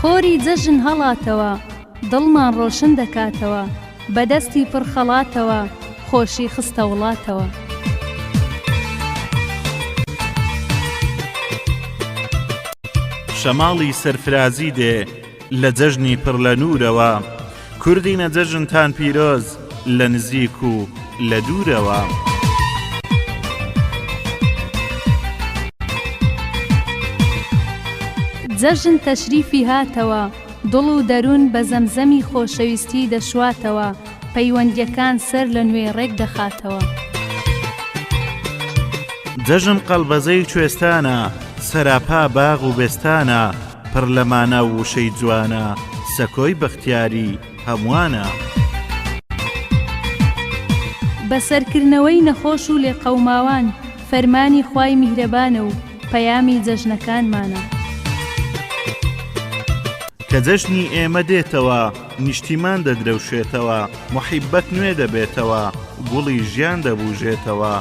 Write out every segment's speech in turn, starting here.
خۆری جەژن هەڵاتەوە، دڵمان ڕۆشن دەکاتەوە، بە دەستی پڕ خەڵاتەوە، خۆشی خستە وڵاتەوە. شەماڵی سەرفرازی دێ لە جەژنی پڕ لە نوورەوە، کوردینە جەژنتان پیرۆز لە نزیک و لە دوورەوە. جەژن تەشریفی هاتەوە، دڵ و دەروون بە زەمزەمی خۆشەویستی دەشواتەوە، پەیوەندییەکان سەر لە نوێ ڕێک دەخاتەوە. جەژن قەڵبەزەی کوێستانە، سەراپا باغ و بێستانە، پڕ لە مانا و وشەی جوانە، سەکۆی بەختیاری هەمووانە. بەسەرکردنەوەی نەخۆش و لێقەوماوان، فەرمانی خوای میهرەبانە و پەیامی جەژنەکانمانە. کە جەژنی ئێمە دێتەوە، نیشتیمان دەدرەوشێتەوە، موحیبەت نوێ دەبێتەوە، گوڵی ژیان دەبووژێتەوە،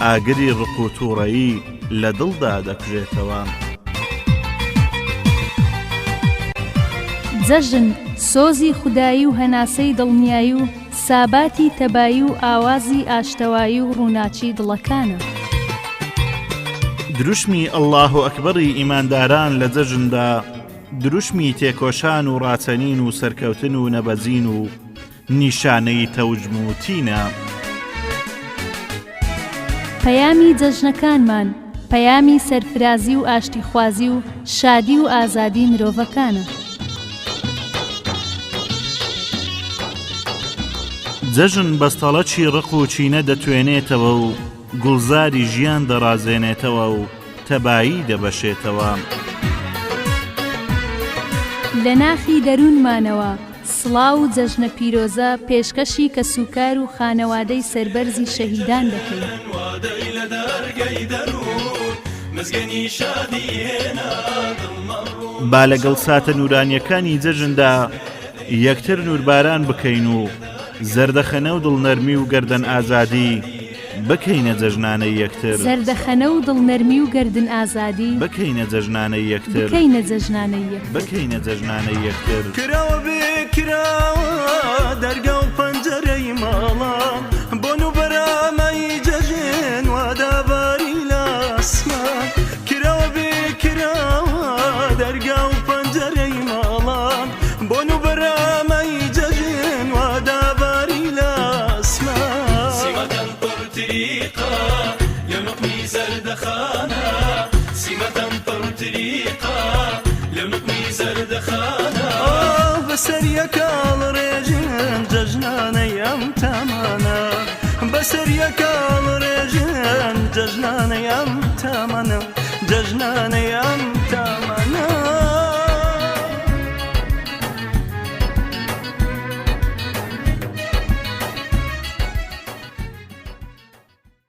ئاگری ڕق و تووڕەیی لە دڵدا دەکوژێتەوە. جەژن، سۆزی خودایی و هەناسەی دڵنیایی و ساباتی تەبایی و ئاوازی ئاشتەوایی و ڕووناکی دڵەکانە. دروشمی اللە اکبری ئیمانداران لە جەژندا، دروشمی تێکۆشان و ڕاچەنین و سەرکەوتن و نەبەزین و نیشانەی تەوژم و تینە. پەیامی جەژنەکانمان، پەیامی سەرفرازی و ئاشتیخوازی و شادی و ئازادی مرۆڤەکانە. جەژن بەستەڵەکی ڕق و کینە دەتوێنێتەوە و گوڵزاری ژیان دەڕازێنێتەوە و تەبایی دەبەشێتەوە. لە ناخی دەروونمانەوە سڵاو و جەژنە پیرۆزە پێشکەشی کەسوکار و خانەوادەی سەربەرزی شەهیدان دەکەین. با لەگەڵ ساتە نوورانییەکانی جەژندا یەکتر نوورباران بکەین و زەردەخەنە و دڵنەرمی و گەردەن ئازادی بکەینە جەژنانەی یەکتر. زەردەخەنە و دڵنەرمی و گەردن ئازادی. بکەینە جەژنانەی یەکتر. بکەینە جەژنانەی یەکتر. بکەینە جەژنانەی یەکتر. کراوە بێ کراوە دەرگا و پەنجەرەی ماڵان بۆن و بەرامەی جەژن وا داباری لە ئاسمان کراوە بێ کراوە دەرگا و پەنجەرەی ماڵان بۆن و بەرامەی جەژن وا داباری لە ئاسمان. سیمەتەن پڕ تریقە لە نوقمی زەردەخانە سیمەتەن پڕ تریقە لە نوقمی زەردەخانە. ئاه بەسەر یەکاڵ ڕێژن جەژنانەی ئەم تامانە بەسەر یەکاڵ ڕێژن جەژنانەی ئەم تامانە جەژنانەی ئەم.